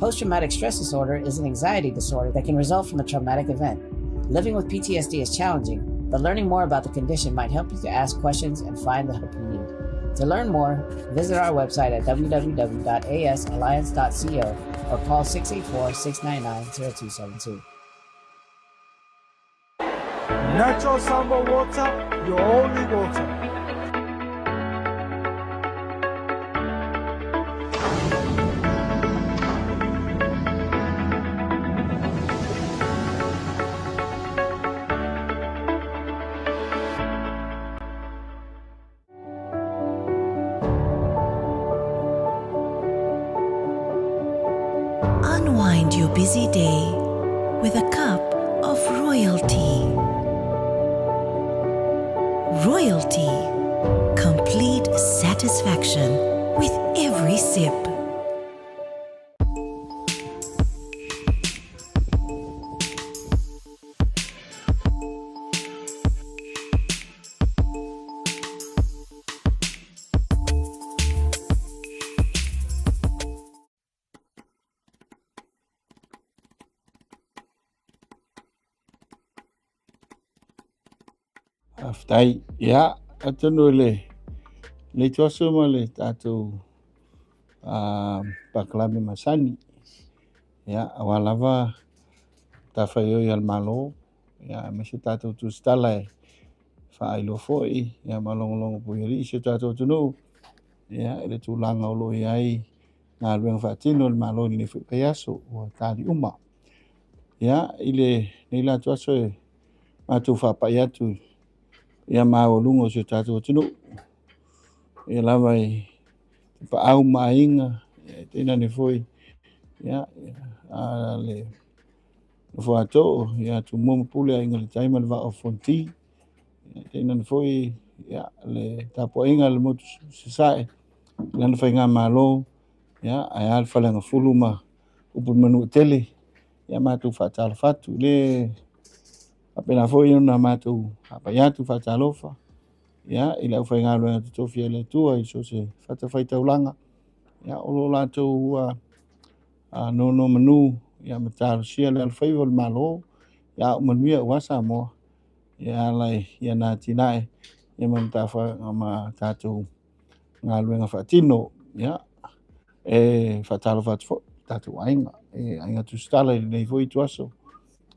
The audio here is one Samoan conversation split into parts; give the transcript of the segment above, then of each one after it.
Post traumatic stress disorder is an anxiety disorder that can result from a traumatic event. Living with PTSD is challenging, but learning more about the condition might help you to ask questions and find the help you need. To learn more, visit our website at www.asalliance.co or call 684 699 0272. Natural Samoa water, your only water. Unwind your busy day with a cup of royalty. Royalty. Complete satisfaction with every sip. Faafetai. Ia, atonu i le leitu aso ma le tatou pakalame masani. Ia, aua lava matafaioi a le Malo, ia, aemaise tatou tusitala e faailoa foi, ia, ma logologo puialii si o tatou atunuu, ia, i le tulaga o lo o i ai galuega faatino a le Malo i lenei foi vaiaso ua tali uma. Ia, i lenei la atu aso e matou faapai atu ia maualuga o si o tatou atunuu. Ia lava i paau ma aiga, ia, tainane foi, ia, a le nofo a too, ia Tumua ma Pule, Aiga i le Tai ma le Vaa o Fonoti. Ia, tainane foi, ia, le tapuaiga a le motu Sasae, lana faigamalo, ia, ae a le Faleagafulu ma upu i Manuatele, ia matou faatalofa atu. Le faapena foi ona matou faapai atu faatalofa, ia, i le aufaigaluega totofi a le Atua i so o se fatafaitaulaga, ia, o lo o latou nonomanu, ia, ma talosia le alofaiva o le Malo, ia a o manuia aua Samoa, ia ala i ana atinae, ia ma matafa ma tatou galuega faatino. Ia, e faatalofa atu foi tatou aiga, e aiga tusitala i lenei foi ituaso.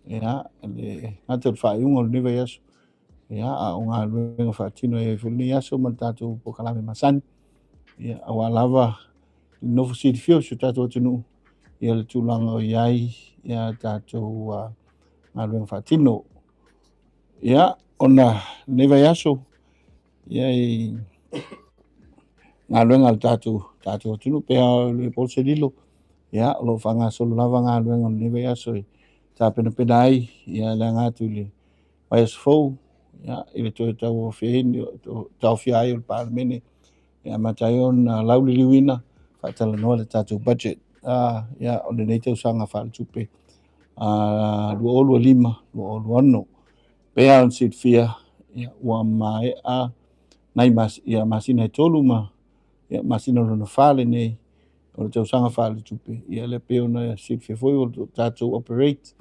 Ia, le gata o le faaiuga o lenei vaiaso, ia, a o galuega faatino e ai foi lenei aso ma le tatou polokalame masani. Ia, aua lava le nofo silafia o si o tatou atunuu, ia le tulaga o i ai ia tatou galuega faatino. Ia, ona lenei vaiaso, ia i galuega a le tatou atunuu, pe a le po se lilo, ia, o lo o faagasolo lava galuega o lenei vaiaso e tapenapena ai, ia, le aga atu i le vaiaso fou, ia, i le toe tauaofia ai o le Palemene, e amata ai ona lauliliuina faatalanoa le tatou budget, ia, o lenei tausaga faaletupe 2025/2026. Pei lava ona silafia, ia, ua maea nai ia, masina e 3 ma ia, masina lona 4 lenei o le tausaga faaletupe. Ia, lea pei ona silafia foi o lo tatou operate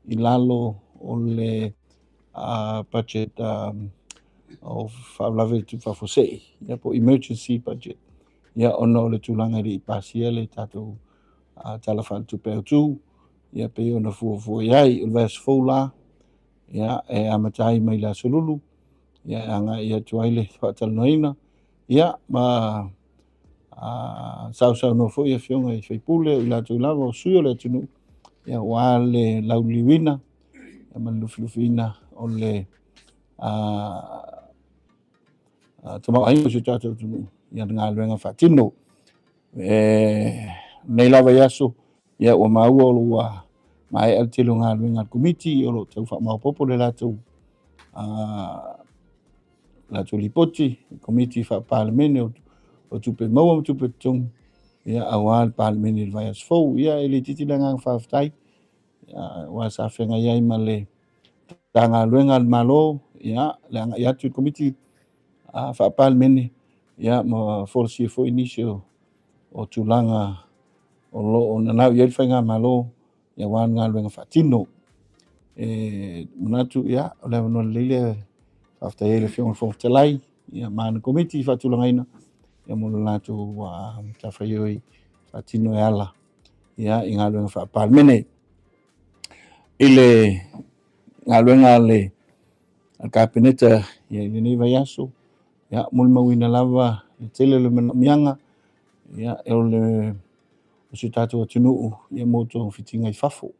i lalo o le budget o faalavelave tupu faafuasei, ia, po emergency budget, ia, ona o le tulaga e le i pasia le tatou tala faaletupe autu, ia, pei ona fuafua i ai. O le vaiaso fou la, ia, e amata ai mai le aso Lulu, ia, e agai atu ai le faatalanoaina, ia, ma sausaunoa foi afioga i sui usufono o i latou lava o sui o le atunuu, ia, aua le lauliliuina, ia, ma le lufilufiina o le tamaoaiga o si o tatou atunuu, ia, le galuega faatino. E nei lava i aso, ia, ua maua o lo ua maea le tele o galuega a le Komiti, o lo o tau faamaopoopo le latou lipoti, Komiti Faa-Palemene o Tupe Maua ma Tupe Totogi, ia, aua le Palemene i le vaiaso fou. Ia, e le itiiti le agaga faafetai, aua sa feagai ai ma le Matagaluega a le Malo, ia, le agai atu i le Komiti Faa-Palemene, ia, ma folasia foi nisi o tulaga o lo o nanau i ai le faigamalo aua le galuega faatino. E manatu o le avanoa lelei lea e faafetai ai le Afioga i le Fofoga Fetalai ma ana komiti faatulagaina mo le latou matafaioi faatino e ala i galuega faa-Palemene. I le galuega a le Kapeneta i lenei vaiaso, molimauina lava le tele o le manaomiaga o le o si o tatou atunuu mo togafitiga i fafo.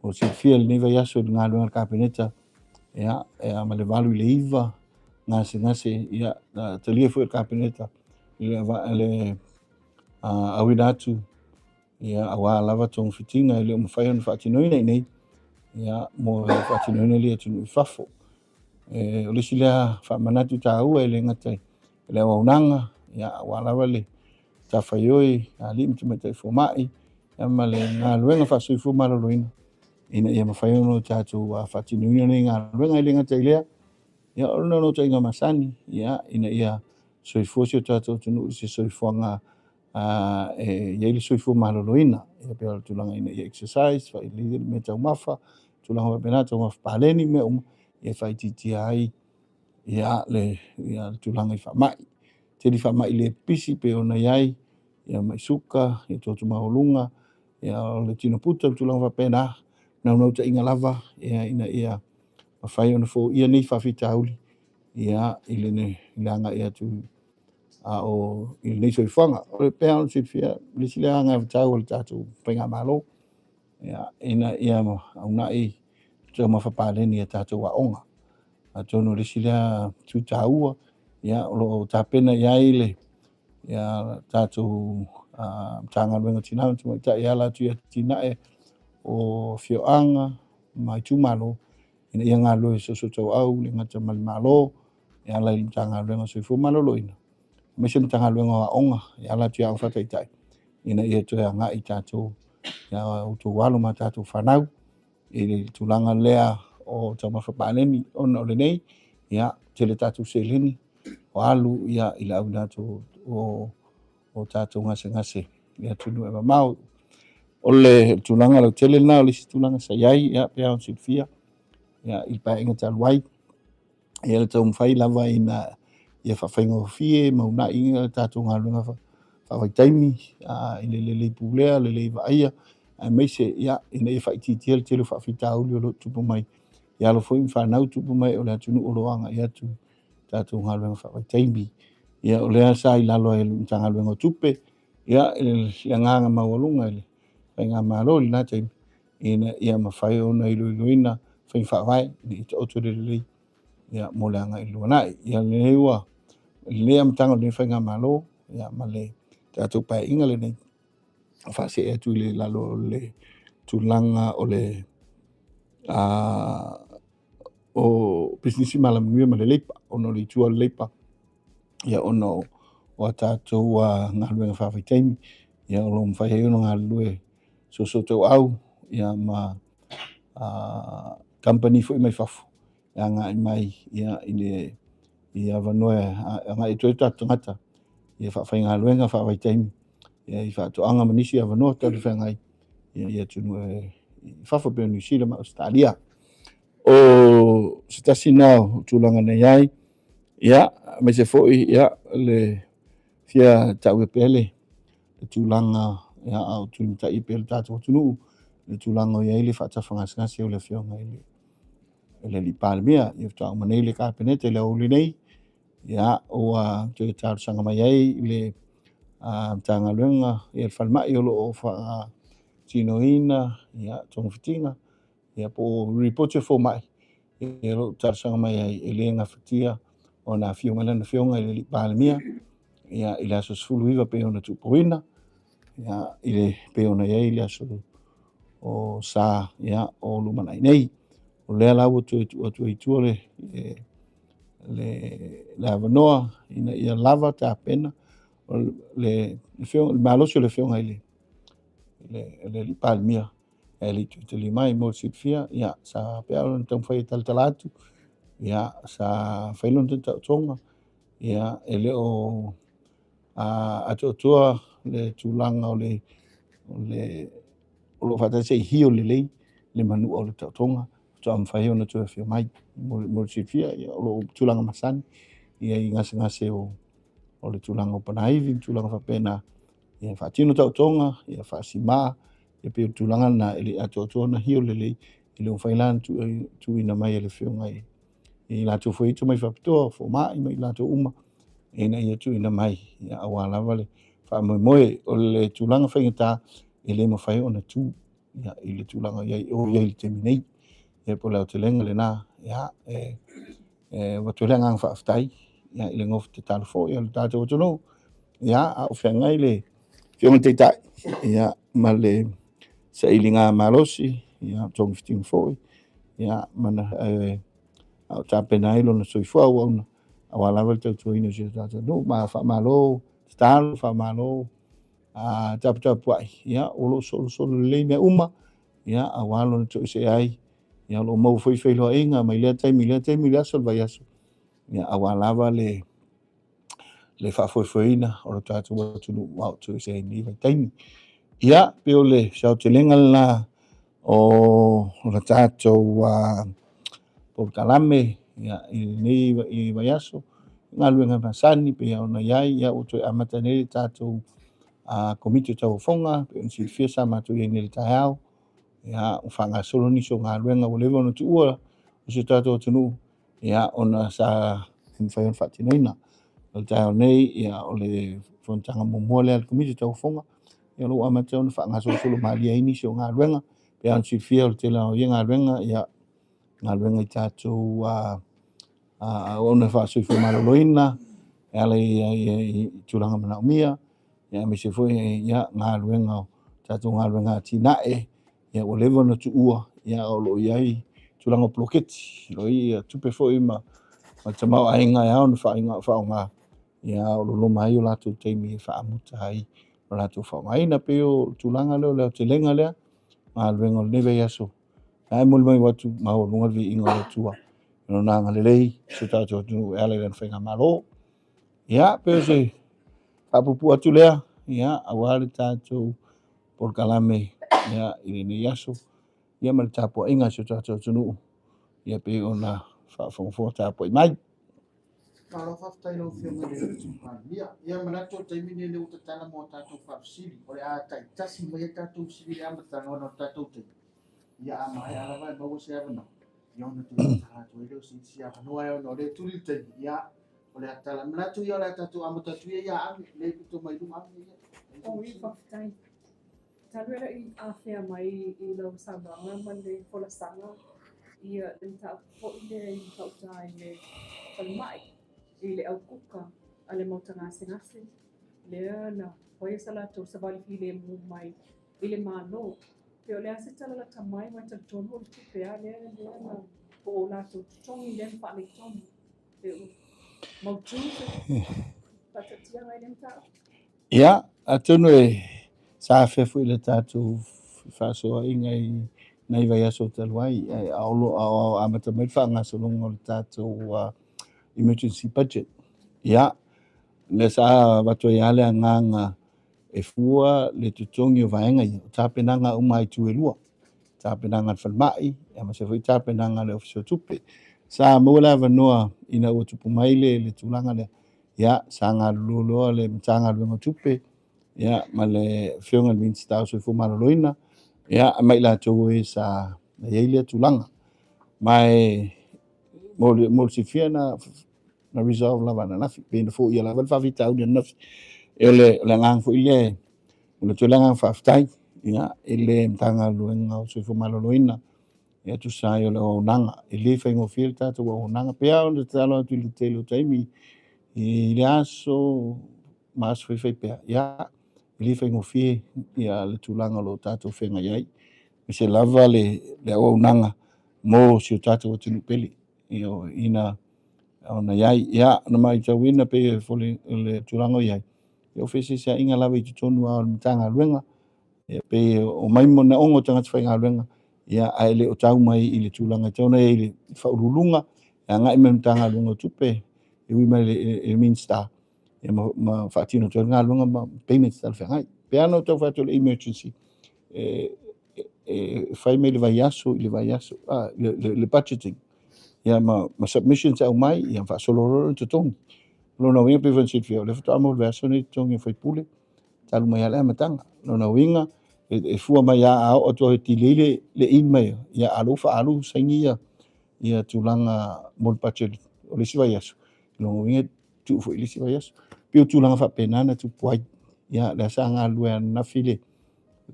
O silafia i lenei vaiaso i le galuega a le Kapeneta, ma le 8 i le 9 gasegase, na talia foi e le Kapeneta le auina atu aua lava togafitiga e le o mafai ona faatinoina i inei, mo le faatinoina lea i atunuu i fafo. O le isi lea faamanatu taua e le gata i le auaunaga, aua lava le matafaioi a alii ma tamaitai fomai, ma le galuega faasoifua maloloina, ina ia mafai ona tatou faatinoina nei galuega. E le gata i lea, o le naunautaiga masani, ina ia soifua si o tatou atunuu i se soifuaga e i ai le soifua maloloina, pei o le tulaga ina ia exercise, failelei le mea taumafa, tulaga faapena, taumafa paleni, mea uma, e faaitiitia ai le tulaga i faamai. Tele faamai le pipisi pei ona i ai, mai suka, toto maualuga, o le tino puta, tulaga faapena, naunautaiga lava ina ia mafai ona foia nei faafitauli i le agai atu o i lenei soifuaga. O le pei ona silafia, le isi lea anavatau a le tatou faigamalo, ina ia uunai taumafa paleni i a tatou aoga. Atonu o le isi lea itu taua, o lo o tapena i ai le tatou Matagaluega o Tina ma Tamaitai e ala atu i atinae o afioaga ma itumalo, ina ia galulue soosootaua le gata ma le Malo e ala i le Matagaluega o Soifua Maloloina, aemaise le Matagaluega o Aoga e ala atu i aoga faataitai, ina ia toe agai tatou ia outou alo ma tatou fanau i le tulaga lea o taumafa paleni, ona o lenei, tele tatou seleni o alu i le auina atu o tatou gasegase i atunuu e mamao. O le tulaga lautele lena, o le isi tulaga sa i ai, pei ona silafia i le paeaiga talu ai, le taumafai lava ina ia faafaigofie ma uunai le tatou galuega faavaitaimi i le lelei pulea, lelei vaaia, aemaise ina ia faaitiitia le tele o faafitauli o lo o tupu mai i alo foi ma fanau tupu mai o le atunuu o lo o agai atu tatou galuega faavaitaimi. O lea sa i lalo ai le Matagaluega o Tupe, le agaga maualuga i le faigamalo i lena taimi, ina ia mafai ona iloiloina faiga faavae ina ia taoto le lelei mo le agai i le lumanai. Lenei ua lenei amataga o lenei faigamalo ma le tatou paeaiga lenei, faasee atu i le lalo o le tulaga o le o pisinisi ma alamanuia ma le leipa, ona o le itu o le leipa, ona o a tatou galuega faavaitaimi, o lo o mafai ai ona galulue soosootaua ma kamupani foi mai fafo e agai mai i le i avanoa e agai atu ai o tatou tagata ia faafaigaluega faavaitaimi i faatoaga ma nisi avanoa talafeagai i atunuu i fafo pei o Niu Sila ma Ausetalia. O se tasi na o tulaga na i ai, aemaise foi le fia taua pea le tulaga a o tulimatai pea le tatou atunuu, le tulaga o i ai le faatafagasegase o le Afioga i le alii Palemia. Faatoa uma nei le Kapeneta i le aoauli nei, ua toe talosaga mai ai le Matagaluega i le falemai o lo o faatinoina togafitiga, po o lipoti a fomai, o lo o talosaga mai ai e le gafatia ona afio mai lana afioga i le alii Palemia i le aso 19 pei ona tuupoina, i le pei ona i ai le aso o sa o lumanai nei. O lea la ua toe tuu atu ai i tua le avanoa ina ia lava tapena o le malosi o le afioga i le alii Palemia e le i toe tali mai. Mo le silafia, sa pea ona taumafai e talatala atu, sa fai lona taotoga, e le o atoatoa le tulaga o le O le o lo o faatasi ai hio lelei le manua o le taotoga faatoa mafai ona toe afio mai. Mo le silafia, ia, o lo o tulaga masani ia i gasegase o le tulaga o panaivi ma tulaga faapena. Ia faatino taotoga, ia faasima, ia pei o le tulaga lena e le i atoatoa ona hio lelei, e le o mafai la ona tuuina mai e le afioga i latou foi e tomai faapitoa, fomai ma i latou uma, ina ia tuuina mai, ia, aua lava le faamoemoe. O le tulaga faigata e le mafai ona tu, ia, i le tulaga o i ai i le taimi nei. Ia, po o le aotelega lena, ia, e avatu ai le agaga faafetai, ia, i le nofo tatalo foi a le tatou atunuu, ia, a o feagai le Afioga i le Taitai, ia, ma le sailiga malosi, ia, togafitiga foi, ia, ma a o tapena ai lona soifua auauna, aua lava le tautuaina o si o tatou atunuu. Ma faamalo tatalo, faamalo taputapuai, ia, o lo o solosolo lelei mea uma, ia, aua lona toesea ai, ia, o lo o maua foi feiloaiga mai lea taimi i lea taimi, le aso le vaiaso, ia, aua lava le faafoefoeina o le tatou atunuu a o toesea ai i lenei vaitaimi. Ia, pei o le saotelega lena o le tatou polokalame, ia, i lenei vaiaso, galuega masani pei ona i ai, ia, ua toe amata nei le tatou komiti o tauofoga, pei ona silafia sa matou i ai nei i le taeao, ia, ua faagasolo nisi o galuega ua leva ona tuua o si o tatou atunuu, ia, ona sa mafai ona faatinoina. O le taeao nei, ia, o le fonotaga muamua lea a le komiti o tauofoga, ia, o lo o ua amata ona faagasolosolo malie ai nisi o galuega, pei ona silafia o le tele o ia galuega, ia, galuega i tatou auauna faasoifua maloloina, e ala i tulaga manaomia, ia, aemaise foi, ia, galuega, tatou galuega atinae, ia, ua leva ona tuua, ia, o lo o i ai tulaga o poloketi, o lo o i ai tupe foi ma le tamaoaiga e ao ona faaaoga, ia, o lo o loma ai o latou taimi e faamuta ai o latou faaaogaina. Pei o le tulaga lea o le aotelega lea, galuega o lenei vaiaso, ae molimau atu maualuga le viiga o le Atua i lona agalelei i si o tatou atunuu e ala i lana faigamalo. Ia, pei o se faapuupuu atu lea, ia, aua le tatou polokalame, ia, i lenei aso, ia, ma le tapuaiga a si o tatou atunuu, ia, pei ona faafogafoga tapuai mai. Malo faafetai i lau Afioga i le Sui Palemia. Ia manatu o le taimi lenei lea ua tatala mo a tatou faafesili. O le a taitasi mai a tatou fesili i le amataga ona o le tatou taimi. Ia a maea lava e maua se avanoa, ia ona toe tatala atu ai lea o se isi avanoa ona o lea e tuli le taimi. Ia o le a tatala. Manatu ia o le a tatou amata atu ia ia Ame, lea e pito mai luga Ame ia. Oi, faafetai. Talu e le i afea mai i lau saunoaga ma le folasaga ia le mataupu foi lea i gauta i le falemai i le aukuka a le maota gasegase lea na faia sa latou savali filemu mai i le Malo. Pe o le a se tala lata mai aua e talitonu o le tupe lava lea na po o latou totogi lea na faaletonu. Pe ua mautu se faataatiaga i lea mataupu? Ia, atonu e sa afea foi le tatou faasoaina i nai vaiaso talu ai, a o amata mai le faagasologa o le tatou emergency budget. Ia, lea sa avatu ai lava le agaga e fua le totogi o vaega ia, o tapenaga uma a itu e lua, tapenaga a le falemai, aemaise foi tapenaga a le Ofisa o Tupe. Sa maua le avanoa ina ua tupu mai le tulaga lea, ia, sa galulue loa le Matagaluega o Tupe, ia, ma le Afioga i le Minisita o Soifua Maloloina, ia, ma i latou e sa i ai lea tulaga. Ma e mo le silafia na resolve lava ananafi, pe na foia lava le faafitauli ananafi. E o le agaga foi lea, o le atu ai le agaga faafetai, ia, i le Matagaluega o Soifua Maloloina, ia tusa ai o le auaunaga. E le faigofie le tatou auaunaga. Pei lava ona tatalo atu i le tele o taimi, i le aso ma aso faifai pea, ia, e le faigofie ia le tulaga o lo o tatou feagai ai. Aemaise lava le auaunaga mo si o tatou atunuu pele, ia, ina ona i ai. Ia, na matauina pei e foliga le tulaga o i ai, ia o feeseeseaiga lava i totonu lava o le Matagaluega, ia pei e omai manaoga o tagata faigaluega, ia ae le o tau mai i le tulaga e tatau ona i ai i le Faauluuluga, e agai mai i le Matagaluega o Tupe, e ui mai i le Minisita, ia ma faatino atu ai le galuega ma payments talafeagai. Pe ana o tau fai atu o le emergency, e, e, e fai mai le vaiaso i le vaiaso, ah, le, le, le budgeting, ia ma, ma submissions aumai, ia faasolo loa le totogi. O lona uiga pei foi ona silafia, o lea faatoa maua i le vaiaso nei totogi o faipule, talu mai lava le amataga. O lona uiga, e, e fua mai lava a oo atu e delay le, le in mai, ia a lou faaalu saini ia, ia tulaga mo le budget o le isi vaiaso. O lona uiga, tuu foi i le isi vaiaso. Pei o tulaga faapena na tupu ai. Ia, lea sa galulue ananafi le,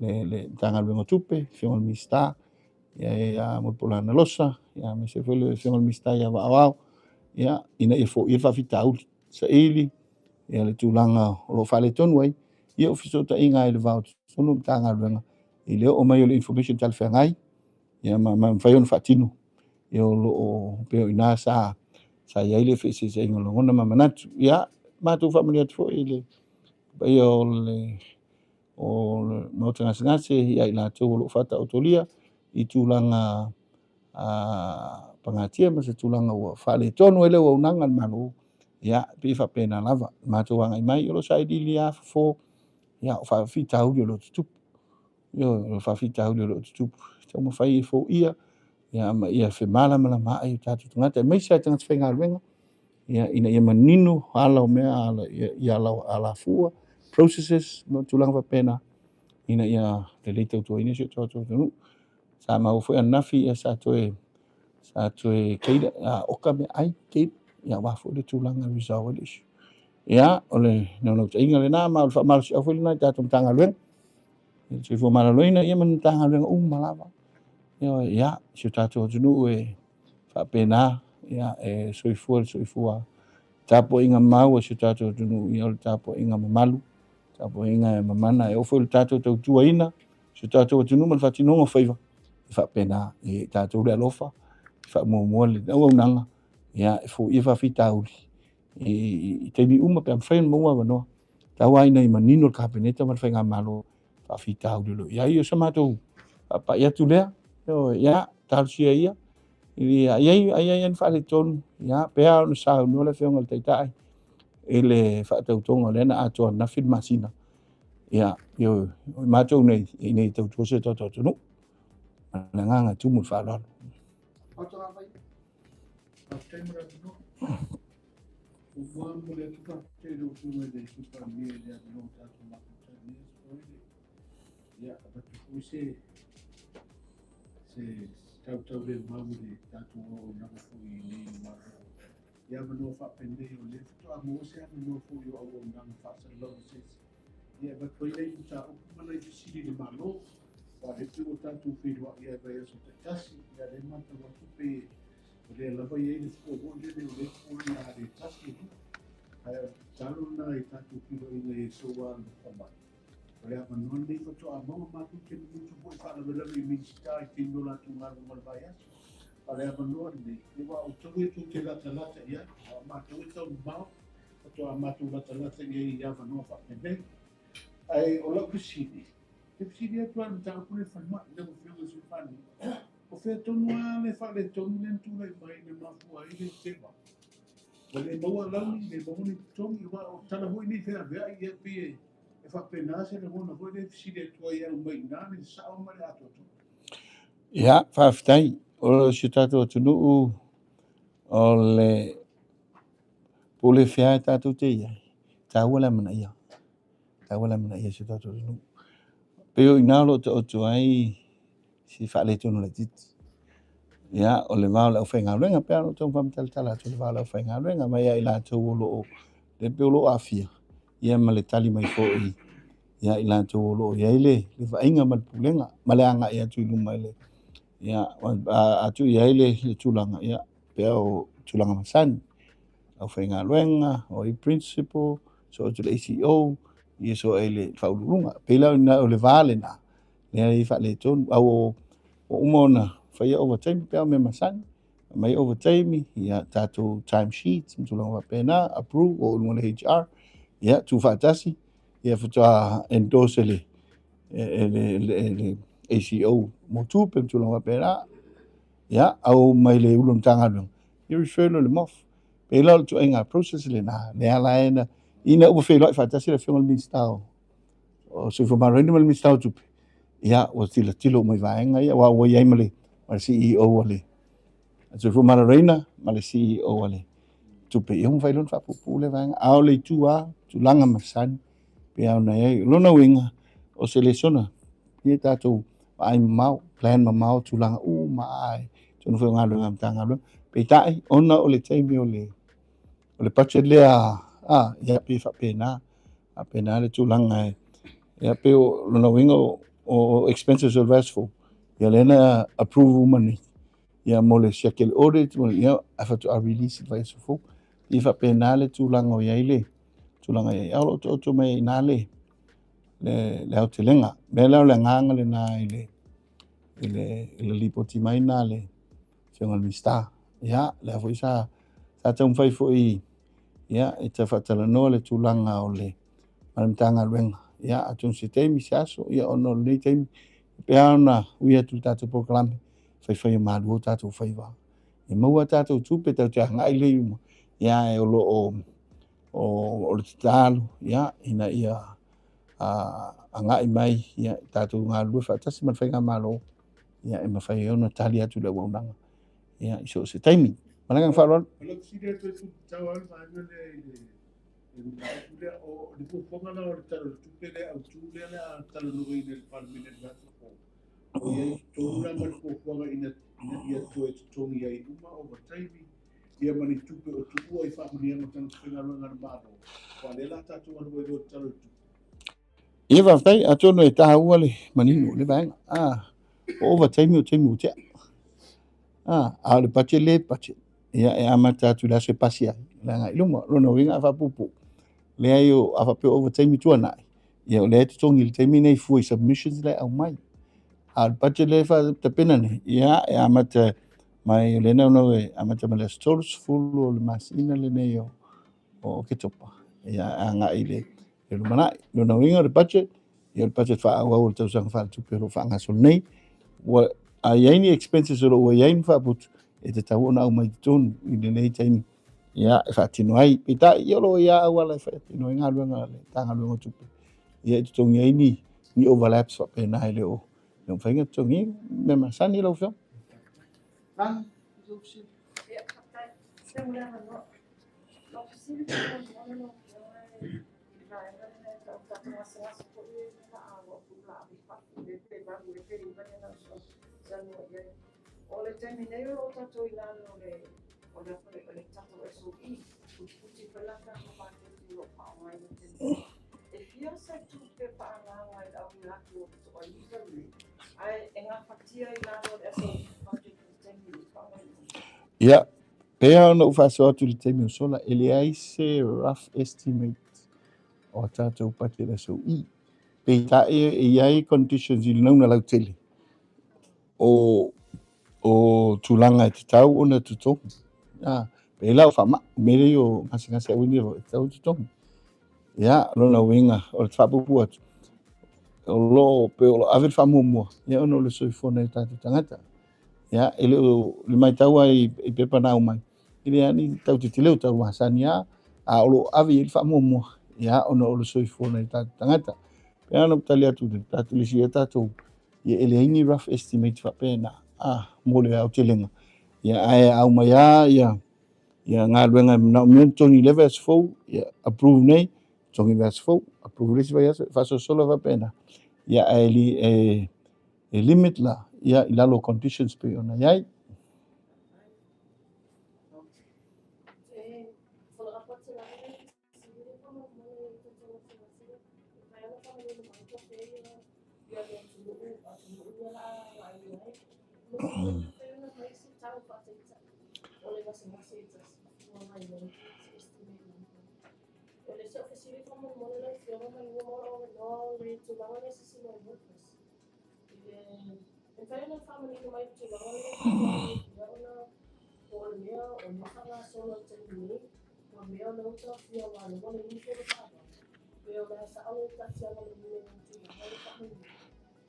le, le Matagaluega o Tupe, Afioga i le Minisita, ia, ia Mulipola Losa, ia, aemaise foi le Afioga i le Minisita ia Vaaoao, ia, ina ia foia le faafitauli, saili, ia, le tulaga o lo o faaletonu ai, ia, o fesootaiga ai le va o totonu o Matagaluega, i le oo mai o le information talafeagai, ia, ma, ma mafai ona faatino, ia, o lo o, pei o i ina sa, sa i ai le feeseeseaiga o lagona ma manatu. Ia, matou faamalie atu foi i le paia o le o le Maota Gasegase ia i latou o lo o faataotolia i tulaga a pagatia ma se tulaga ua faaletonu ai le auaunaga a le Malo. Ia, pei e faapena lava. Matou agai mai, o lo o sailiili lava fofo, ia, o faafitauli o lo o tutupu. Ioe, o faafitauli o lo o tutupu. Taumafai e foia, ia, ma ia femalamalamaai o tatou tagata, aemaise lava tagata faigaluega, ia, ina ia manino ala o mea, ala, ia, ia ala, alafua, processes, ma tulaga faapena, ina ia lelei tautuaina si o tatou atunuu. Sa maua foi ananafi, ia, sa toe, sa toe keila, a, oka meaai, keila, ia, aua foi le tulaga e resolve ai le issue. Ia, o le naunautaiga lena, ma o le faamalosiau foi lena i tatou Matagaluega, le soifua maloloina, ia ma ni Matagaluega uma lava. Ioe, ia, si o tatou atunuu e faapena, ia, e soifua le soifua tapuaiga mau a si o tatou atunuu, ia o le tapuaiga mamalu, tapuaiga e mamana, e oo foi i le tatou tautuaina, si o tatou atunuu ma le faatinoga o faiva, e faapena, e tatou le alofa, e faamuamua le auaunaga, ia, e foia faafitauli, i, i taimi uma pe a mafai ona maua avanoa. Tau lava ina ia manino le Kapeneta ma le Faigamalo faafitauli o lo o i ai. O se matou faapai atu lea, ioe, ia, talosia ia, ia, i ai, ai, ai ni faaletonu, ia, pe a ona saunoa le Afioga i le Taitai i le faatautoga lea na atoa ananafi le masina. Ia, ioe, o matou nei, ina ia tautua si o tatou atunuu. Ma le agaga e tumu i le faaaloalo. Faafetai mo le avanoa. Muamua momoli atu faafetai i lau Afioga i le Sui Palemia i le avanoa ua tatou mafuta ai nei aso Faraile. Ia, avatu foi se se tautaulemau i le tatou auaunaga foi i inei i le Malo. I avanoa faapenei o lea faatoa maua se avanoa foi o auaunaga faasalalau a se isi. Ia, e avatu ai nai mataupu ma nai fesili i le Malo. Aua o lea pei ua tatou feiloai lava i vaiaso taitasi, ia o lea e matau atu pei o lea lava e i ai le fua foi lele o lea fua o le a le tasi e lua. Ae o le tatalo lena i tatou feiloaiga i aso ua alofa mai. O le avanoa lenei faatoa maua matou te lumutu foi e faalavelave i Minisita i taimi o latou galuega o le vaiaso. A o le avanoa lenei, ia aua o outou ia tou te latalata i ai, a o matou e taumamao, faatoa matou latalata i ai i avanoa faapenei. Ae o lau fesili, e fesili atu lava i le mataupu lea i le falemai, lau Afioga i le Sui Palemia, o fea tonu lava le faaletonu lea na tulai mai na mafua ai le seva? Ua le maua alauni, le maua ni totogi, aua o tala foi nei feaveai, ia pei e faapena se lagona foi lea e fesili atu ai au mai i ina le sao ma le atoatoa. Ia, faafetai. O si o tatou atunuu, o le pule fea e tatou te i ai, taua le amanaia. Taua le amanaia si o tatou atunuu. Pei o i ina o lo o taoto ai si faaletonu laitiiti. Ia, o le va o le aufaigaluega, pei lava ona ou tau faamatala atu, o le va o le aufaigaluega mai ia i latou o lo o, lea pei o lo o aafia, ia ma le tali mai foi ia i latou o lo o i ai le, le vaaiga ma le pulega, ma le agai atu i luma i le, ia, a tuu i ai le, le tulaga, ia, pei o tulaga masani, aufaigaluega, o ai principal, so atu le ACEO, ia so ai le faauluuluga. Pei la o le va lena, lea e faaletonu. A ua uma ona faia overtime, pei o mea masani, aumai overtime, ia tatou time sheets ma tulaga faapena, approve, oo i luga o le HR, ia tuufaatasi, ia faatoa endorse e le, e le, le, le ACEO mo tupe ma tulaga faapena, ia, au mai le ulu o le Matagaluega, ia refer loa i le MOF. Pei la o le ituaiga process lena, lea la e na, ina ua feiloai faatasi le Afioga i le Minisita o o Soifua Maloloina ma le Minisita o Tupe, ia, ua tilotilo uma i vaega ia, aua ua i ai ma le CEO a le Soifua Maloloina ma le CEO a le Tupe, ia ua mafai loa ona faapuupuu lea vaega. A o le itu lava, tulaga masani, pei lava ona i ai. O lona uiga, o se lesona, ia tatou vaai mamao, plan mamao tulaga uma lava i totonu foi o galuega a Matagaluega. Peitai, ona o le taimi o le o le budget lea, a, ia pei e faapena, faapena le tulaga e, ia pei o lona uiga o, o expenses o le vaiaso fou, ia lea na approve uma nei, ia mo le siaki a le audit, mo le, ia, ae faatoa release i le vaiaso fou. Pei e faapena le tulaga o i ai le tulaga i ai. A o lo o taoto mai ai i ina le, le, le aotelega. O le mea lea o le agaga lena i le, i le, i le lipoti mai lena a le Afioga i le Minisita. Ia, lea foi sa, sa taumafai foi ia, e ta faatalanoa le tulaga o le, ma le Matagaluega. Ia, atonu se taimi, se aso, ia, ona o lenei taimi, pe a ona ui atu i le tatou polokalame, faifai malu o tatou faiva. E maua tatou tupe tatou te agai lea i luma, ia, ae o lo o, o, o le tatalo, ia, ina ia a, agai mai, ia, tatou galulue faatasi ma le faigamalo, ia, e mafai ai ona tali atu le auaunaga, ia, i so o se taimi. Ma le agaga faaaloalo. O lau fesili atu e tuutatau lava le vaega lea i le le mataupu lea, o le fuafuaga la o le Tala o le Tupe lea autu lea o le a talanoaina e le Palemene i le vaiaso fou, o i ai i totonu la ma le fuafuaga ina ina ia toe totogi ai uma ovataimi ia ma ni tupe o tuua i faamanuiaga o tagata faigaluega a le Malo, aua o lea o le a tatou alu ai loa i le Tala o le Tupe. Ia faafetai, atonu e taua le manino o le vaega. Ah, o ovataimi o taimi ua tea. Ah, a o le budget le budget. Ia e amata atu i le aso e pasi ai, le agai i luma. Lona uiga a faapuupuu, leai o, a faapea o ovataimi tuanai, ia o lea e totogi i le taimi nei fua i submissions la e aumai. A o le budget lea e faatapena nei, ia e amata mai o lea naunau e amata mai le aso 30 o le masina lenei o o Oketopa, ia e agai i le le lumanai. Lona uiga o le budget, ia o le budget faaauau o le tausaga faaletupe o lo o faagasolo nei. Ua, a i ai ni expenses o lo o ua i ai ma faaputu, e tatau ona aumai i totonu i lenei taimi, ia, e faatino ai. Peitai, ia o lo o i ai auala e faatino ai galuega a le Matagaluega o Tupe, ia e totogi ai ni, ni overlaps faapena e le o, le o mafai ona totogi. Mea masani lau Afioga. Lani, lou fesili. Ia, faafetai. Se mo le avanoa. Lau fesili faamolemole lau Afioga i le vaega lea e tau tatou gasegase foi lea o le a o le a ave i fafo lea pe 8 ea pe 9 lea na ou saunoa i ai. O le taimi nei o lo o tatou i lalo o le o le o le tatou SOE, utiuti foi la tatou paketi o lo o faaaogaina i le taimi nei. E fia se tupe faaagaaga i le auina atu o le toaiva lenei ae e gafatia i lalo o le SOE budget i le taimi nei faaaogaina? Ia, Pei lava ona ou faasoa atu i le taimi o sola, e leai se rough estimate o a tatou budget SOE. Peitai e i ai conditions i le nauna lautele o, o tulaga e tatau ona totogi. Ah, pei la o faamai, mea lea o gasegase auini e tatau ona totogi. Ia, lona uiga, o le faapuupuu atu, o lo o, pei o lo o ave le faamuamua, ia ona o le soifua o nai o tatou tagata. Ia, e le o le matau lava i, i pepa na aumai, e le ani tau tetele o tau masani lava, a o lo o ave i ai le faamuamua, ia, ona o le soifua o nai o tatou tagata. Pei lava ona ou tali atu i le tatou lisi ia tatou, ia e leai ni rough estimate faapena, a, mo le aotelega. Ia, ae a aumai lava ia, ia galuega e manaomia ona totogi i le vaiaso fou, ia approve nei, totogi i le vaiaso fou, approve i le isi vaiaso, faasolosolo faapena. Ia, ae e, E limit la, ia, i lalo o conditions pei ona i ai.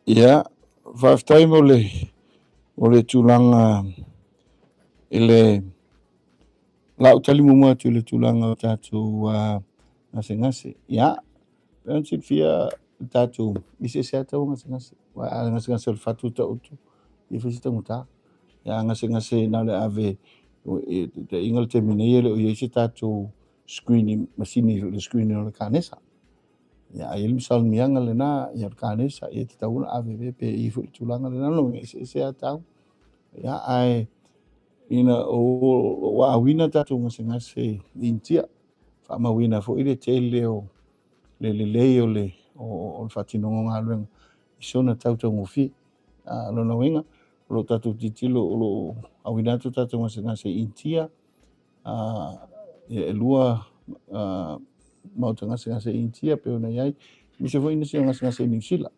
Ia, faafetai mo le, mo le tulaga i le lau tali muamua atu i le tulaga o tatou gasegase. Ia, pei ona silafia Le tatou eseese lava tau o gasegase. Aua a gasegase o le fatu e taoto, ia fai si taugata. Ia a gasegase na o le ave taitaiga le taimi nei e le o i ai se tatou screening, masini foi le screening o le kanesa. Ia a i ai le masalimiaga lena, ia o le kanesa, ia e tatau ona ave pea pe i ai foi le tulaga lena. Lona uiga, e eseese lava tau. Ia ae ina ua auina tatou gasegase i Initia, faamauina foi le tele o le lelei o le o le faatinoga o galuega i sona tau taugofie. A lona uiga, o lo o tatou tilotilo o lo o auina atu tatou gasegase i Initia, e lua maota gasegase i Initia pei ona i ai, aemaise foi nisi o gasegase i Niu Sila.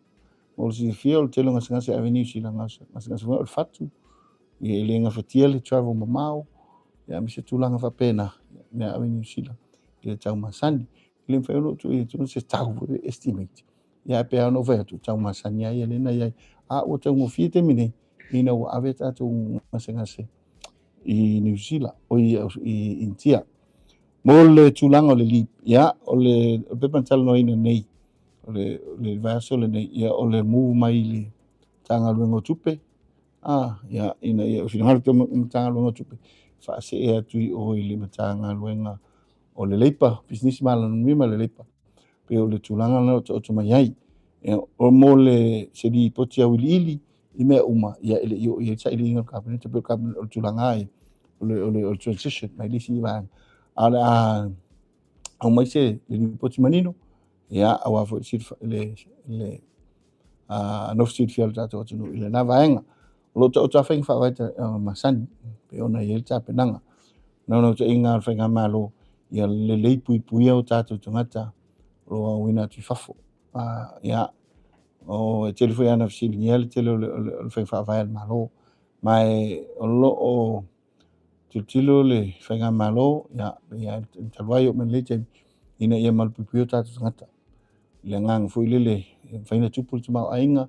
Mo le silafia o le tele o gasegase e ave i Niu Sila, gasegase foi o le fatu, e le gafatia le travel mamao, aemaise tulaga faapena, mea ave i Niu Sila i le tau masani. E le mafai ona ou tuuina atu se tau foi lea estimate. Ia ae pei lava ona ou fai atu, tau masani lava ia lea na i ai. A ua taugofie taimi nei, ina ua ave tatou gasegase i Niu Sila, oi i Initia. Mo le tulaga o le LEAP, ia, o le pepa na talanoaina nei, o le, le vaiaso lenei, ia, o le move mai i le Matagaluega o Tupe, a, ia, ina ia finagalo te Matagaluega o Tupe, faasee atu i o i le Matagaluega o le Leipa, Pisinisi ma Alamanuia ma le Leipa, pei o le tulaga lena o taoto mai ai. Ia, o mo le se lipoti auiliili i mea uma, ia e le i oo i ai le sailiiliga a le Kapeneta, pei o le tulaga lava ia, o le transition mai le isi vaega. A o le a aumai se lipoti manino, ia, aua foi le nofo silafia o le tatou atunuu i lena vaega. O lo o taoto lava faiga faavae masani, pei ona i ai le tapenaga. Naunautaiga o le Faigamalo, ia lelei puipuia o tatou tagata o lo o auina atu i fafo. Ia, o, e tele foi ana fesiligia le tele o le faiga faavae a le Malo. Ma e, o lo o tilotilo le Faigamalo, ia, ia talu ai oo mai lenei taimi, ina ia malupuipuia o tatou tagata. I le agaga foi lele, e mafai ona tupu le tamaoaiga,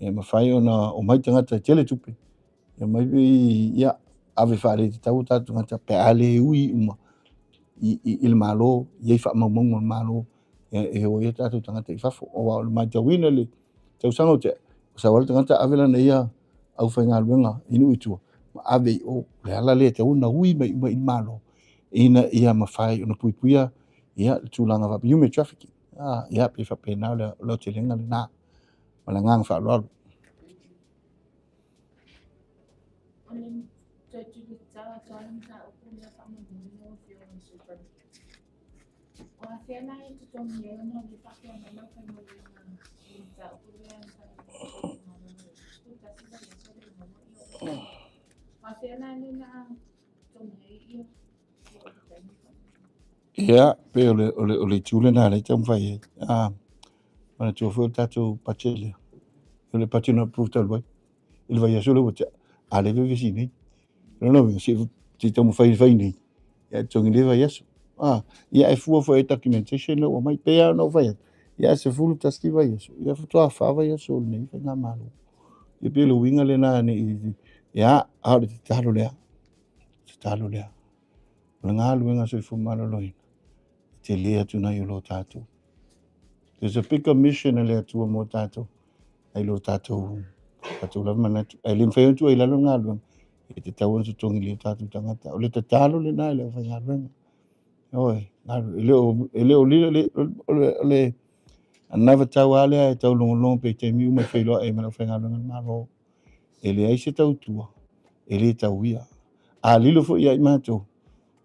e mafai ona omai tagata e tele tupe, Ia mai ia ave faaletatau o tatou tagata pe a le ui uma i le Malo, i ai faamaumauga o le Malo, e o ai o tatou tagata i fafo. Aua o le matauina i le tausaga ua tea, ua sau lava le tagata ave lana ia aufaigaluega i nuu i tua, ma ave i o. O le ala lea e tatau ona ui mai uma i le Malo, ina ia mafai ona puipuia ia le tulaga faapea, human trafficking. Ia, pei faapena o le aotelega lena ma le agaga faaaloalo. O le toe tuutatau atu lava le mataupu lea faamolemole lau Afioga i le Sui Palemia. O afea la e totogi ai ona o lea e faapea mai le aufaigaluega i le mataupu lea na talanoa ai 11 vaiaso le maua ia o afea la lea o le a totogi ai ia ovataimi faamolemole. Ia, pei o le itu lena lea e taumafai ai. Manatua foi o le tatou budget lea, o le budget na approve talu ai i le vaiaso lea ua tea, a lea e vevesi nei. O lona uiga, se i taumafai e fai nei, ia e totogi lea vaiaso. Ia e fua foi i documentation lea ua aumai. Pei lava ona ou fai atu, ia e 11 vaiaso, ia faatoa 4 vaiaso o lenei faigamalo. Ia pei o le uiga lena ne i, ia, a o le tatalo lea, tatalo lea. O le galuega soifua maloloina, e tele atu nai o lo tatou. There's a bigger mission a le Atua mo tatou, nai lo tatou, tatou lava manatu. Ae le mafai ona tuu ai i lalo le galuega, e tatau ona totogi lelei o tatou tagata. O le tatalo lena i le aufaigaluega. Ioe, e le o, e le o lilo, o le, o le anavatau lava lea e taulogologo pea i taimi uma e feiloai ai ma le aufaigaluega a le Malo. E leai se tautua, e le tauia. A lilo foi ia i matou,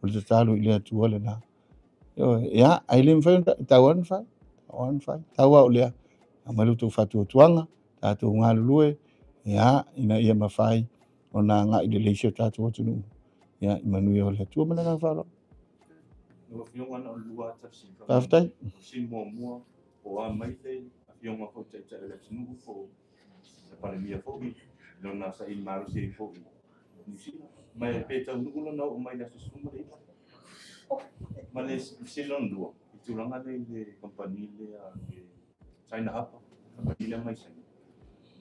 o le tatalo i le Atua lena. Ioe, ia, ae le mafai ona tau lava ona fai, tau lava ona fai, tau lava o lea. Aumai lo outou faatuatuaga, tatou galulue, ia, ina ia mafai ona agai lelei si o tatou atunuu, ia, i manuia o le Atua. Ma le agaga faaaloalo. Lau Afioga na o le lua ata Faafetai. Fesili muamua, po o a mai le Afioga foi Taitai o le atunuu po o le Palemia foi i lona saili malosi ai foi i Niu Sila, ma e pe taunuu lona oo mai i le aso 19. Ma le fesili lona lua, i tulaga lea i le kamupani lea le China Harbour, kamupani lea mai Saina,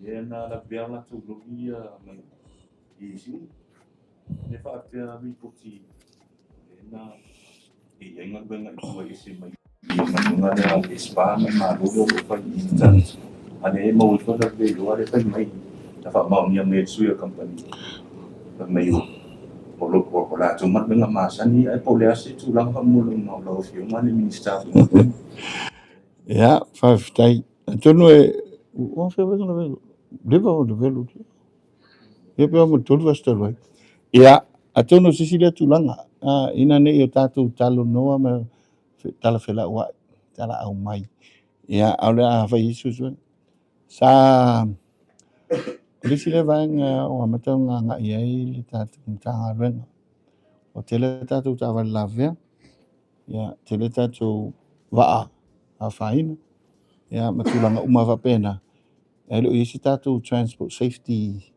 lea na lavea latou loli ia mai i Siumu. E faapea lipoti lea na e i ai galuega i tua e ese mai I galuega lea a le SPA ma le Malo lea o lo o fai i internet. A lea e maua ifo la le iloa lea fai mai na faamaonia mai e le sui o le kamupani fai mai o lo o latou galuega masani ae po o le a se tulaga faamolemole o lau Afioga i le Minisita o Galuega. Ia, faafetai. Atonu e ua fia fai na leva o le velu. Ia pe ma tolu aso talu ai. Ia, atonu o se isi lea tulaga, ina ne i o tatou talanoa ma tala felauai, tala aumai. Ia, a o le a fai ai suesuega. Sa, o le isi lea vaega ua amata ona agai ai le tatou Matagaluega. Ua tele a tatou taavale lavea, ia, tele tatou vaa afaina, ia, ma tulaga uma faapena. Ae le o i ai se tatou transport safety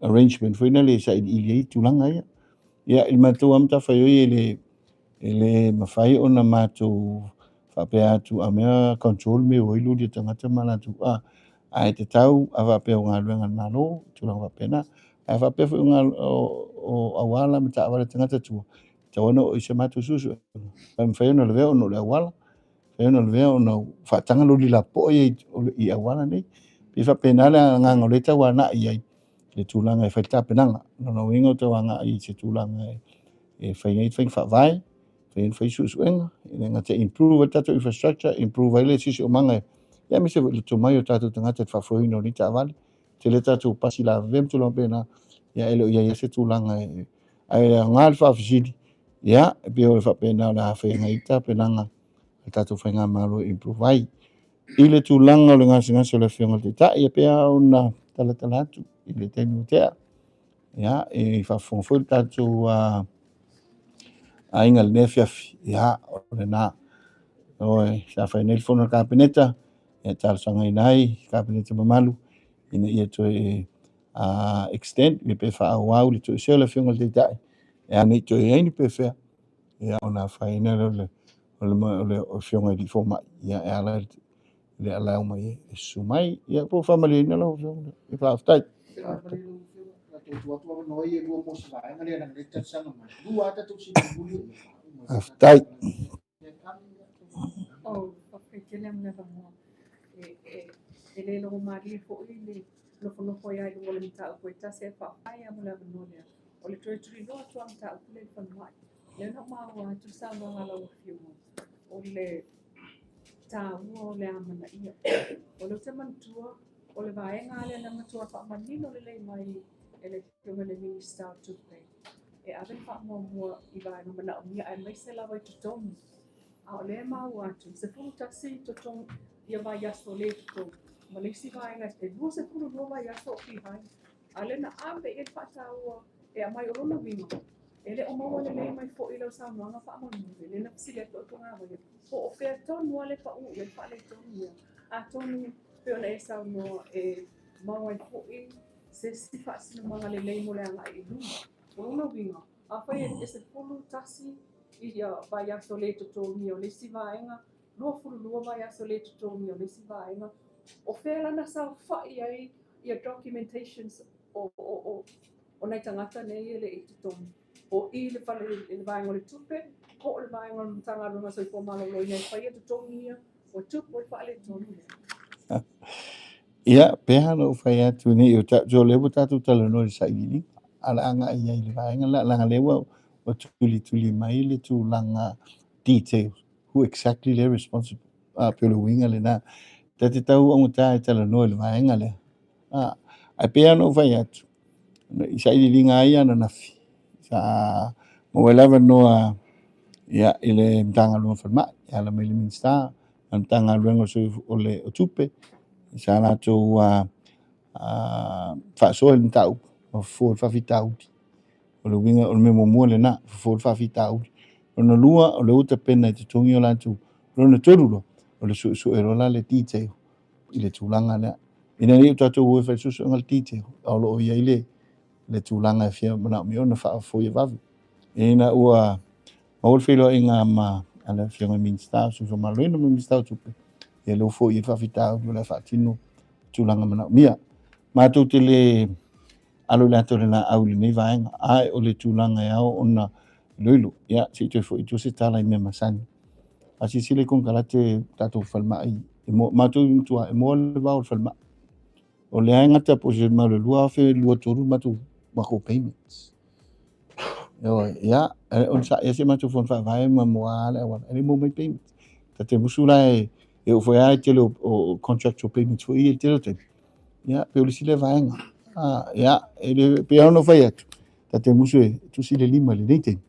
arrangement foi lea e sailiili ai tulaga ia. Ia, i le matou lava matafaioi e le mafai ona matou faapea atu a mea control mea o ai loli a tagata ma latou a ae tatau a faapea o galuega a le Malo, tulaga faapena. Ae faapea foi o auala ma taavale a tagata tua, tatau ona oo i se matou suesuega. E mafai ona lavea ona o le auala, mafai ona lavea ona faataga loli lapopoa ia i auala nei. E pei faapena le agaga o lea e tau agai ai le tulaga e fai le tapenaga. O lona uiga o tau agai i se tulaga e fai ai faiga faavae, fai ai fai suesuega, e le gata e improve ai le tatou infrastructure, improve ai le siosiomaga, ia aemaise foi le tomai o tatou tagata i le faafoeina o nei taavale. Tele tatou pasi lavevea ma tulaga faapena, ia e le o i ai se tulaga e ae aoga le faafesili, ia e pei o le faapena o le a fai ai tapenaga a le tatou faigamalo e improve ai. I le tulaga o le gasegase o le Afioga i le Taitai, e pei lava ona talatala atu i le taimi ua tea, ia, e faafofoga foi le tatou aiga i lenei afiafi, ia, o lena. Oi, sa fai nei le fono a le Kapeneta, e talosagaina ai le Kapeneta mamalu ina ia toe extend, pe faaauau le toesea o le Afioga i le Taitai, e a nei toe i ai ni pefea, ia ona afaina lea o le Afioga i le Fomai, ia e ala i le allow mai e susu mai, ia po o faamalieina lau Afioga, ia faafetai. Faafetai. Oh, faafetai tele mo le avanoa. E le logomalie foi le nofonofo ai i luga o le mataupu e tasi ae faafetai lava mo le avanoa lea. O le toe tuliloa atu lava mataupu lea i le falemai. Lea na ou maua atu le saunoaga a lau Afioga, o le taua o le amanaia. O lea ou te manatua, o le vaega lea na matua faamanino lelei mai e le Afioga i le Minisita o Tupe, e ave le faamuamua i vaega manaomia aemaise lava i totogi. A o lea e maua atu, 11 totogi ia vaiaso le totogi, ma le isi vaega e 22 vaiaso o behind. A o lea na ave i ai le faataua e aumai o lona uiga, e le o maua lelei mai foi i lau saunoaga faamolemole, lea na fesili atu au togavaia, po o fea tonu lava le pau i ai le faaletonu lea. Atonu pei ona e saunoa e maua ai foi se isi faasinomaga lelei mo le agai i luma. O lona uiga, afai e 11 ia vaiaso le totogia o le isi vaega, 22 vaiaso le totogia o le isi vaega, o fea la na saofai ai ia documentations o nai tagata nei e le i totogi? O i le fale i le vaega o le tupe, po o le vaega o le Matagaluega o Soifua Maloloina e faia totogi ia, ua tupu ai faaletonu lea. Ia, pe a na ou fai atu nei, o tatou lea ua tatou talanoa i le sailiiliga, a o le a agai i ai i le vaega lea, leaga lea ua tulituli mai le tulaga details, who exactly they're responsible. A, pei o le uiga lena. Ta te tau augata e talanoa i le vaega lea. A, ae pei lava ona ou fai atu, i sailiiliga ai ananafi, sa maua ai le avanoa ia, i le Matagaluega o Falemai, e ala mai i le Minisita, ma le Matagaluega o le o Tupe, sa latou faasoa i le mataupu, ma fofo i le faafitauli. O le uiga, o le mea muamua lena, fofo le faafitauli. Lona lua, o lea ua tapena e totogi o latou. Lona tolu loa, o le suesue loa la le detail i le tulaga lea. Ina ne i o tatou o e fai le suesuega le detail, a o lo o i ai le tulaga e fia manaomia ona faafoia vave. Ina ua maua le feiloaiga ma a le Afioga i le Minisita o Soifua Maloloina ma le Minisita o Tupe, ia lea ua foia ai le faafitauli o le a faatino tulaga manaomia. Matou te le alo i le ata o le laau i lenei vaega, ae o le tulaga e ao ona iloilo. Ia, se i toe foi i tua se tala i mea masani. A silasila i konekarate tatou falemai, e moa, matou i matua, e moa le vao o le falemai. O lea e gata po o se mau le 2023 matou matou payments. Ioe, ia, o sa ia se matou fono faavae ma moa le auala, e le maua mai payments. Ta te musu la e e oo foi lava i tele o contractual payments foi ia i le tele o taimi. Ia, pei o le isi lea vaega. Ah, ia, e le, pei lava ona fai atu, ta te musu e tusi le lima i lenei taimi.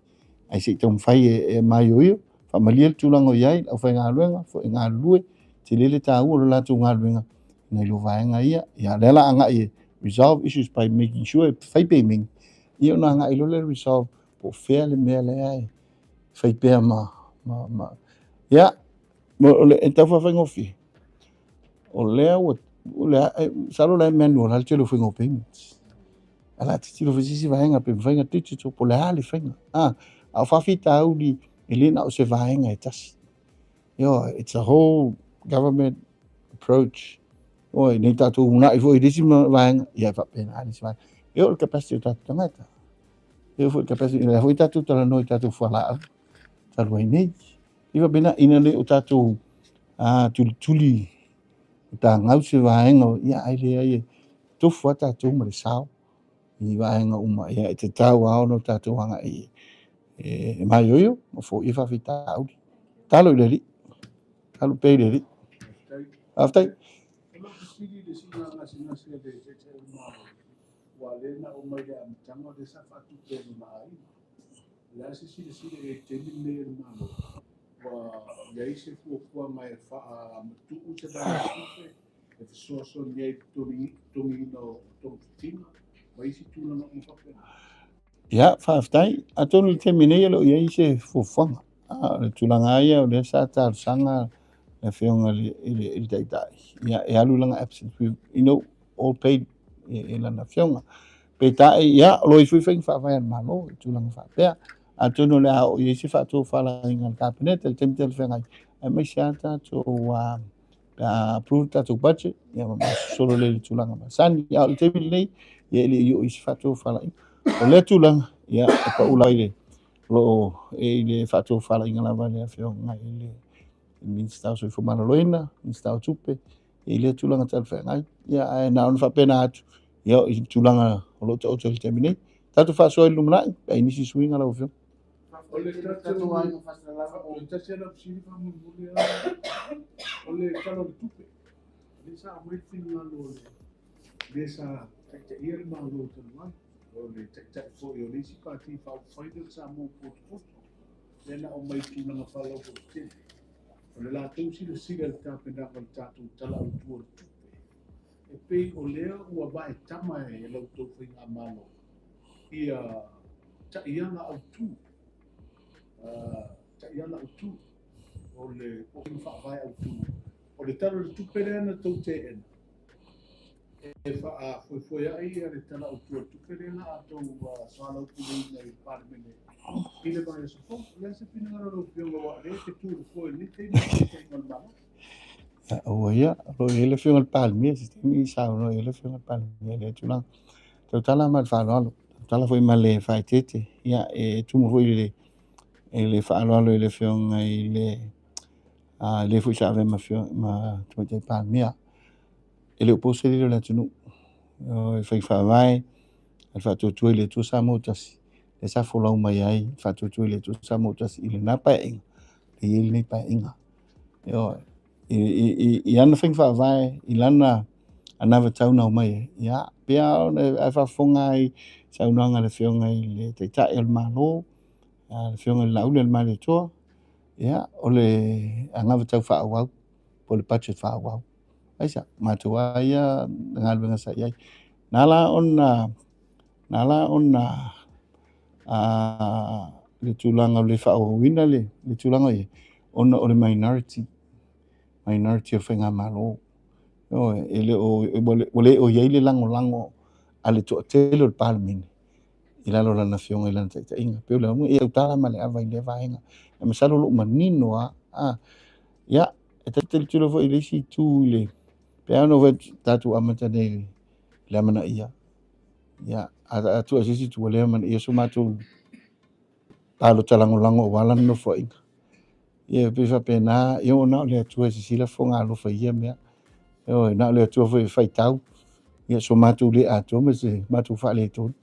Ae se i taumafai e maioio, faamalie le tulaga o i ai, le aufaigaluega foi e galulue, tele le taua o le latou galuega nai lo vaega ia. Ia, lea la agai e resolve issues by making sure e fai payment, ia ona agai loa lea resolve po o fea le mea lea e fai pea ma ia, o le e tau faafaigofie, o lea ua, o lea, masalo la e manual lava le tele o faiga o payments. Ae la tilotilo foi se isi vaega pe mafai ona digital po o le a le faiga. A o faafitauli e le na o se vaega e tasi. Ioe, it's a whole government approach. Oi, nei tatou unai foi i le isi vaega, ia e faapena le isi vaega. E oo le capacity o tatou tagata. E oo foi le capacity, lea foi tatou talanoa i tatou fualaau talu ai nei. I faapena, ina le o tatou tulituli matagau se vaega, ia ai leai e tofu lava tatou ma le sao i vaega uma. Ia e tatau lava ona tatou agai e maioio ma foia faafitauli. Talo i le Alii. Talo pea i le Alii. Faafetai. O lau fesili i le siiga gasegase a le Taitai o le Malo, ua lea na oo mai i le amataga o lea sa faatupe e lona aiga. O le a se silasila i ai i le taimi lenei a le Malo, ua i ai se fuafuaga e faamatuu se vaegatupe e fesoasoani ai i le totogiina o togafitiga ma isi tulaga uma faapena? Ia, faafetai. Atonu i le taimi nei e le o i ai se fuafuaga. O le tulaga lava ia o lea sa talosaga le afioga i le Taitai, ia e alu lana absence, you know, all paid e lana afioga. Peitai, ia, o lo o i ai foi faiga faavae a le Malo i tulaga faapea. Atonu o le a oo i ai se faatofalaiga a le Kapeneta i le taimi talafeagai, aemaise lava tatou pe a approve le tatou budget, ia ma solo lea i le tulaga masani. A o le taimi lenei, ia e le i oo i se faatofalaiga. O lea tulaga, ia, e pau lava i le, o lo o e i le faatofalaiga lava le afioga i le Minisita o Soifua Maloloina, Minisita o Tupe, i lea tulaga talafeagai. Ia, ae na ona faapena atu, ia, i tulaga o lo o taoto i le taimi nei. Tatou faasoa i le lumanai, pe ai nisi suiga lau afioga. O le tatou o le tasi lau fesili faamolemole o le Tala o le Tupe. O lea sa aumai le finagalo o le sa taitaia le Malo talu ai, o le taitai foi o le isi pati faaupufai lea o le Samoa Potopoto, lea na aumai i tulaga faalauatetele. O le latou silasila i le tapenaga o le tatou Tala Autu o le Tupe, e pei o lea ua vaetama e la outou faigamalo ia taiala autu, taiala autu o le faiga faavae autu o le Tala o le Tupe lea na tou teena e faafoefoeai ia le Tala Autu o le Tupe lea na outou soalaupuleina i le Palemene i le vaiaso fou. O le a se finagalo o lau Afioga aua o lea e te tu i le foe i lenei taimi i le taitaiga o le Malo? Ua ia, o lo o i ai le Afioga i le Palemia, se taimi saunoa i ai le Afioga i le Palemia i lea tulaga. Tautala ma le faaaloalo, tautala foi ma le faaeteete. Ia, e tumu foi i le faaaloalo i le Afioga i le le foi sa avea ma ma Tamaitai Palemia. E le o po se lilo i le atunuu. O faiga faavae, le faatuatua i le Atua Samoa ua tasi, lea sa folau mai ai le faatuatua i le Atua Samoa ua tasi i lena paeaiga, e i ai lenei paeaiga. Ioe. I ana faiga faavae, i lana anavatau na omai ai, ia, pei lava ona e faafofoga ai i saunoaga a le Afioga i le Taitai o le Malo, le Afioga i le Laauli-a-le-Malietoa, ia, o le anavatau faaauau, po o le budget faaauau. Aisea? Matou lava ia galuega sa i ai. Na ala ona, na ala ona le tulaga o le faaauauina le tulaga ia, ona o le minority, minority o le faigamalo. Ioe, e le o, ua le o i ai le lagolago a le toatele o le Palemene i lalo o lana afioga i lana taitaiga. Pei o le auga, e tautala ma le ava i lea vaega. Ae masalo o lo o manino lava. Ia, e tilotilo foi i le isi itu i le, pe a ona tatou amata nei i le amanaia. Ia, a tuu i se isi itu, ua le amanaia so matou palota lagolago aua lana nofoaiga. Ia e pei faapena, ia ua na o le Atua e sisila fofoga alofa i ia mea. Ioe, na o le Atua foi e faitau, ia so matou le atoa ma se matou faaletonu.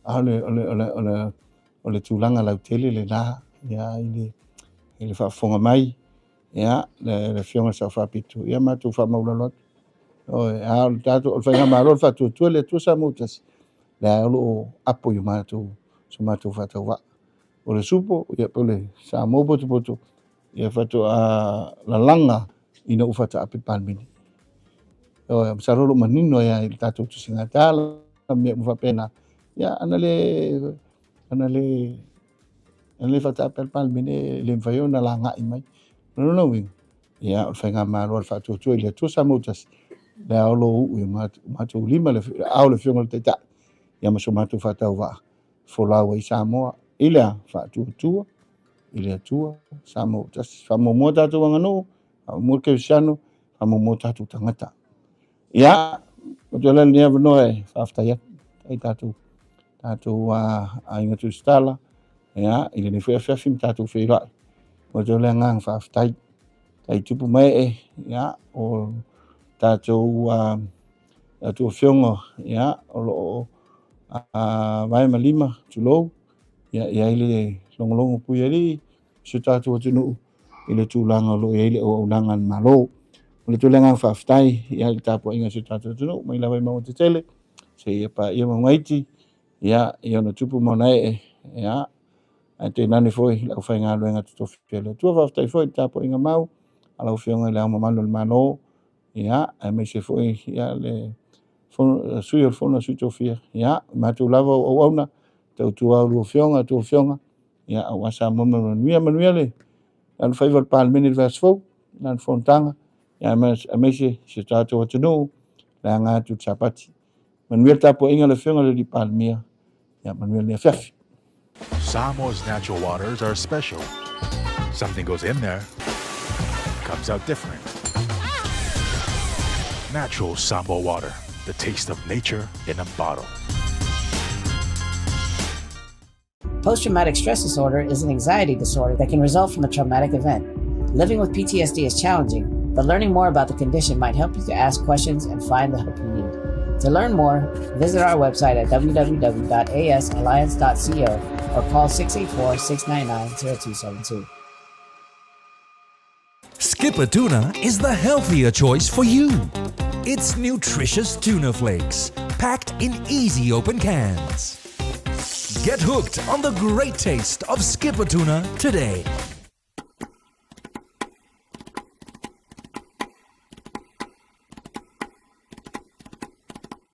A o le, o le, o le, o le, o le tulaga lautele lena, ia, i le, i le faafofoga mai, ia, le, le Afioga i le Sao Faapito, ia matou faamaulalo atu. Ioe, a o le tatou, o le Faigamalo, o le faatuatua le Atua Samoa ua tasi, lea o lo o apo i o matou, so matou faatauvaa. O le supo, ia po o le Samoa potopoto, ia faatoa lalaga ina ua faataape le Palemene. Ioe, masalo o lo o manino ai lava i le tatou tusigatala, mea uma faapena. Ia, ana le, ana le, ana le faataape le Palemene, e le mafai ona lagai mai. O lona uiga, ia, o le Faigamalo a le Faatuatua i le Atua Samoa ua tasi, lea o lo o uu i o matou lima le aao o le Afioga i le Taitai, ia ma so matou faatauvaa folau ai Samoa i le a? Faatuatua i le Atua Samoa ua tasi. Faamuamua tatou aganuu, faamuamua le kerisiano, faamuamua tatou tagata. Ia, o te ala lenei avanoa e faafetai atu ai tatou tatou aiga tusitala, ia, i lenei foi afiafi ma tatou feiloai. O te le agaga faafetai. Tai tupu mai e, ia, o tatou tatou afioga, ia, o lo o vae ma lima, tulou, ia, i ai le logologo pui alii, si o tatou atunuu i le tulaga o lo o i ai le auaunaga a le Malo. O le tulaga faafetai ia i le tapuaiga a si o tatou atunuu mai lava i mauga tetele seia paia mauga iti, ia, i ona tupu ma ona ee, ia, ae tainane foi le aufaigaluega totofi a le Atua. Faafetai foi i le tapuaiga mau a lau Afioga i Le Ao Mamalu o le Malo, ia, aemaise foi ia le sui o le Fono a Sui Tofia, ia, matou lava o auauna, tautua a oulua afioga, a outou afioga, ia, aua Samoa ma manuia, manuia le alofaiva o le Palemene i le vaiaso fou, lana fonotaga, ia, aemaise si o tatou atunuu, le aga atu i le Sapati. Manuia le tapuaiga a le Afioga i le Alii Palemia, ia, manuia lenei afiafi. Samoa's natural waters are special. Something goes in there, comes out different. Natural Samoa water, the taste of nature in a bottle. Post traumatic stress disorder is an anxiety disorder that can result from a traumatic event. Living with PTSD is challenging, but learning more about the condition might help you to ask questions and find the help you need. To learn more, visit our website at www.asalliance.co or call 684 699 0272. Skipper Tuna is the healthier choice for you. It's nutritious tuna flakes, packed in easy open cans. Get hooked on the great taste of Skipper Tuna today.